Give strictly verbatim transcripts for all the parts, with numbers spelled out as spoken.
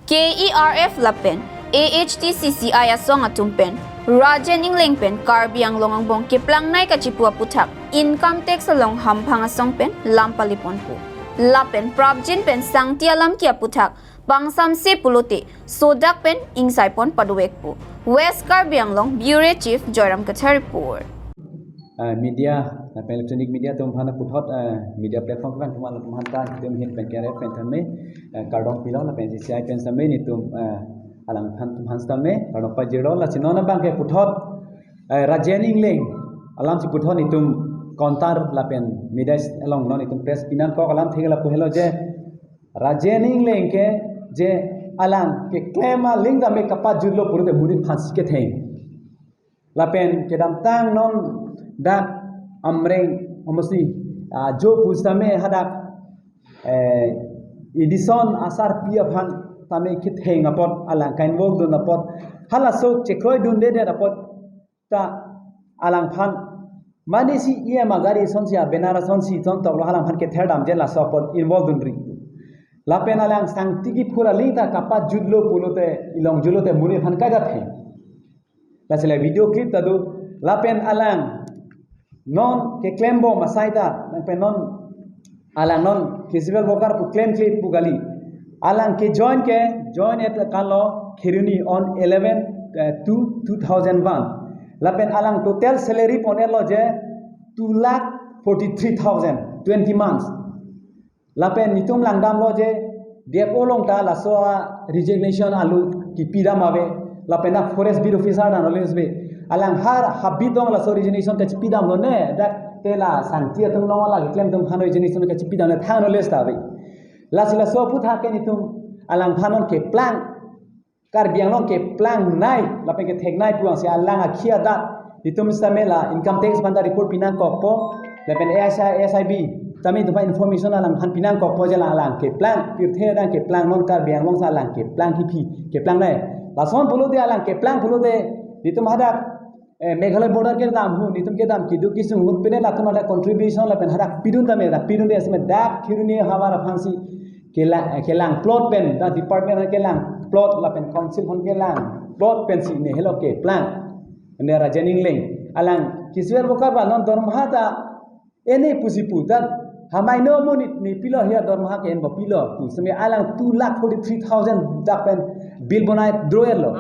K E R F lapen A H T C C I asong atum pen Rajen Engleng pen Karbi Anglong angbong keplangnei kachipu aputhak income tax along hamphang asong pen lam paliponpo. Lapen prapjin pen sangti alam ke aputhak pangsamse pulote sodak pen ingsaipon padovekpo. West Karbi Anglong Bureau Chief Joyram Kathar report. Ah, media, ah, electronic media atum aphan puthot, ah, media platform kan teman atum aphan ta, itum ahin pen K R F pen tame, ah, kardom pilo lapen C C I pen tame netum, ah, alangphan atum aphan tame kardom pajirlo. Lasi non abang ke puthot, ah, Rajen Engleng alamsi puthot netum kontar lapen media along non netum press pinangkok alam thek lapu helo je Rajen Engleng ke je alang keklem aling tame kapajutlo pulote monit aphansi ketheng. Lapen kedamtang non dak Amreng amosi, ah, jo pusitame hadak, eh, Edison asarpi aphan tame ketheng apot alang ka-involve dun apot halaso chekroidundedet apot ta alangphan mane si E M agari asonsi, a banner asonsi chon toklo, alangphan kether damje laso apot involve dunri. Lapen alang sangti kiphur aling ta kapajutlo pulote, ilongjutlote monit aphan kaida theng. Lasi la video clip ta do, lapen alang non keklempo masai ta, lapen non alang non festival worker pu klemkle pu kali. Alang ke join ke, join-et kalo Kheroni on eleven, eh, two, two thousand one. Lapen alang total salary pon-etlo je two lakh forty-three thousand, twenty months. Lapen netum langdamlo je D F O along ta laso a resignation alu kipidam ave. Lapen a forest beat officer dan always be. Alang har habit dong laso resignation kachipidamlo ne. Dak te la sangti atum along la keklem atum aphan resignation kachipidam ne thang always ta ave. Lasi laso aputhak ke netum alangphan non keplang, Karbi Anglong keplangnei lapen ketheknei pu angsi alang akhi adat netum sitame la income tax aphan ta report pinangkokpo, lapen A S I, A S I B tame netum aphan information alangphan pinangkokpo je la alang keplang, pirthe alang keplang, non Karbi Anglong si alang keplang kipi, keplangnei. Lason pulote alang keplang pulote netum hadak, eh, Meghalaya border kedam ahut, netum kedam keduk kesung ahut pen latum hadak contribution lapen hadak pidun tame, hadak pidunde asime dak Kheroni ahavar aphansi kelang, eh, kelang plot pen, dak department aphan kelang plot lapen council aphan kelang plot pensi ne helo keplang. Ne Rajen Engleng alang festival worker ba non dormaha ta ene pusi pu ta hamai no monit ne pilo, hia dormaha ke-enpo pilo pu sitame alang two lakh forty-three thousand dak pen bill bonai draw-etlo.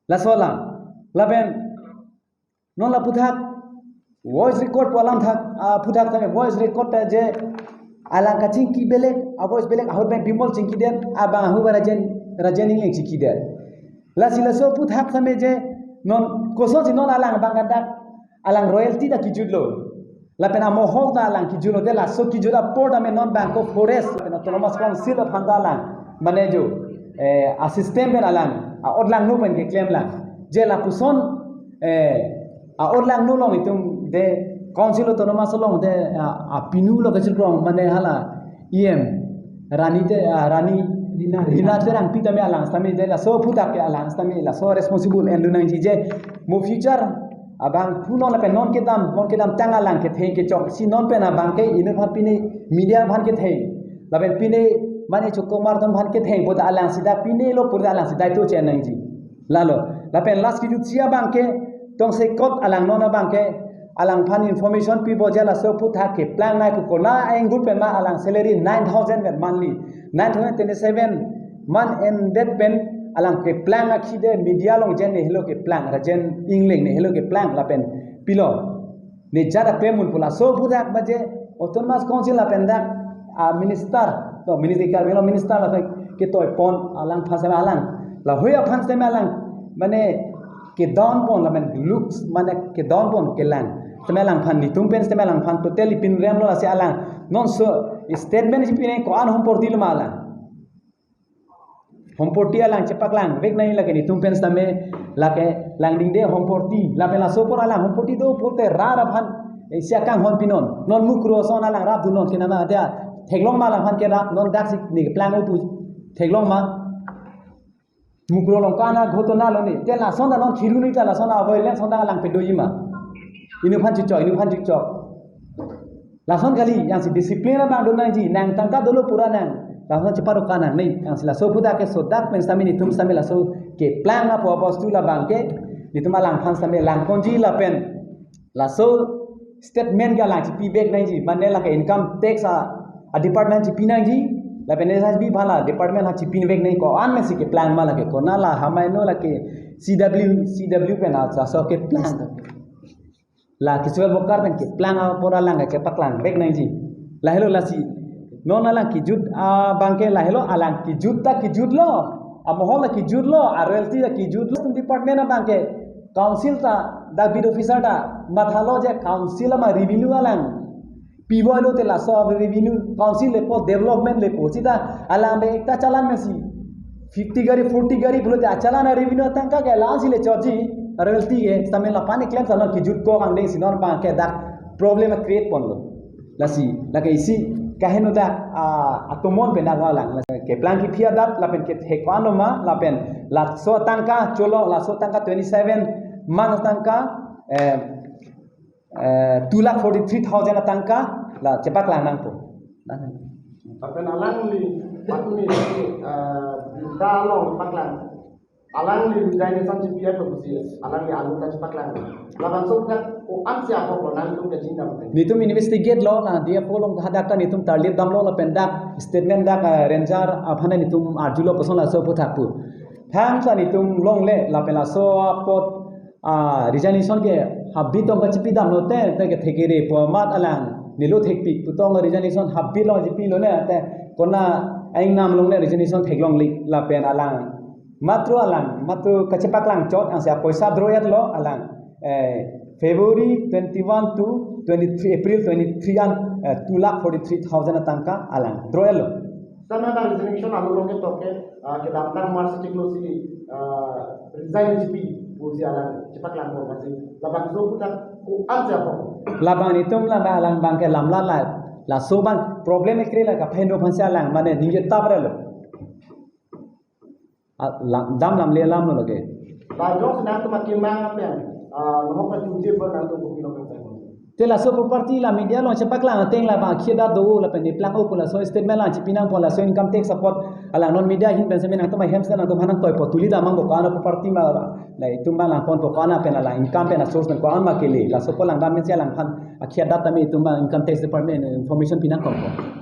Laso alam. Lapen non la aputhak voice record pu alam thak, ah, aputhak tame voice record ta je alang kachingki belek, a voice belek, ahut pen Bimol chingkidet, abang ahut Rajen, Rajen Engleng chingkidet. Lasi laso aputhak tame je non kosonsi non alang abang kadak alang royalty ta kijutlo. Lapen amohok ta alang kijutlo, te laso kijut apor tame non bangko forest lapen autonomous council aphan ta alang mane jo, eh, a system pen alang a-otlangno pen keklemlang. Je lapuson, eh, a-otlangno along itum de council autonomous along de, ah, apinu lo kachirkrong mane hala E M Rani te, ah, Rani Rina, Rina Terangpi tame alang sitame de laso aputhak ke alang sitame laso responsible endun nangji je mo future abang pu non lapen non kedam, non kedamtang alang ketheng kechok si non pen abang ke inut aphan pine media aphan ketheng lapen pine mane chokok mar atum aphan ketheng puta alang sida pinelo puta alang sida to chen nangji. Lalo lapen last kijut si abang ke tongsekot alang non abang ke alangphan information pipo je laso aputhak keplangnei pu, konat a-angle pen ma alang salary nine thousand vet monthly, nine thousand twenty-seven month ended pen alang keplang akhi de media along je ne helo keplang, Rajen Engleng ne helo keplang lapen pilo. Ne jada payment pu laso aputhak ba je autonomous council lapen dak, ah, minister, to minister, Karbi Anglong minister lapen ketoipon alangphan sitame alang, lahei aphan sitame alang mane kedonpon lapen looks mane kedonpon kelang. Sitame alangphan netum pen sitame alangphan totally pinremlo, lasi alang non so statement si pine ko-an homportilo ma alang. Homporti alang chepaklangvek nangji lake netum pen sitame lake langdingde homporti. Lapen laso apor alang homporti do pulote rat aphan, eh, isi akanghon pinon. Non Mukroson alang rapdunnon kenama dia. Theklong ma alangphan kerap, non daksi ne keplang-o pu theklong ma. Mukro along kana ghotona lo ne. Te lason ta non Kheroni ta lason a-violence son ta alang pedoji ma. Inut aphan chichok, inut aphan chichok. Lason kali, jangsi discipline abang dun nangji, nang tangka dolo pura nang Laso cheparoka nangne, ansi laso aphuthak ke sodak pen sami netum sami laso keplang apo apostu labang ke, netum alangphan sami langponji lapen laso statement ke alang chipivek nangji, mane lake income tax a, a department chipi nangji, lapen S S B phala department ha chipivek nang ko-an mesi keplang ma lake, konat la hamai no lake C W, C W pen a laso keplang. La kisuel bokar pen keplang apor alang ke kepaklangvek nangji. Lahelo lasi. Non alang kijut abang ke lahelo alang kijut ta kijutlo. Amohol ta kijutlo, a royalty ta kijutlo. Department abang ke council ta, dak beat officer ta mathalo je council ama revenue alang pivoilote laso revenue council lepo development lepo sita alang be ekta challan mesi fifty gari, forty gari pulote achalan a revenue atangka ke la-ansi le choji, royalty ke, sami lapan keklem sa non kijut ko angdeng si non abang ke dak problem create ponlo. Lasi, lake isi kaheno dak, ah, atomon pen dak alang. Lasi keplang kiphi adat, lapen kethek ko-an lo ma, lapen laso atangka cholo, laso atangka twenty-seven man atangka, eh, eh, two lakh forty-three thousand atangka la chepaklang nangpo. Lapen alangli patumi, eh, da along paklang. Alangli resignation chipi ato busi, alangli alu ta chepaklang. Labangso dak ko-ansi apok lo nangtum kachingdam te. Netum investigate lo na D F O along hadak ta netum tarlip damlo lapen dak statement dak, eh, ranger aphan netum arjulo koson laso aphuthak pu. Thangta netum longle lapen laso apot, ah, resignation ke habit tong kachipidamlote, te kethekere pu amat alang nilo thekpik pu tong resignation habit long chipilone, te konat aingnam longle resignation theklongle lapen alang matro alang, matro kachepaklang chot ansi apoisa draw-etlo alang, eh, February twenty-one to twenty-three, April twenty-three an, eh, two lakh forty-three thousand atangka alang draw-etlo. Sama ta resignation alu along ke toke, ah, kedamtang March chiklo si, ah, resign chipi pusi alang chepaklang ko masi. Labangso aphuthak ko-ansi apok. Labang netum labang alang abang ke lamla la, laso abang problem ekre la kapheno aphansi alang mane ningje taprelo. Ah, lam, dam lamle alam lo lake. Lajok si nangtum akemang pen, ah, lohok kachungche pen nangtum kopi lo pen. Te laso property la media along chepaklang ateng labang akhia adat do lapen neplang-o pu laso statement lang chipi nangpo, laso income tax apot alang non media ahin pen sami nangtum ahem si nangtum aphan nangtoipo, tuli damnang po ko-an property ma la itum abang langponpo, ko-an pen alang income pen a source pen ko-an ma kele, laso apot langdam pensi alangphan akhia adat tame itum abang income tax department information pi nangkokpo.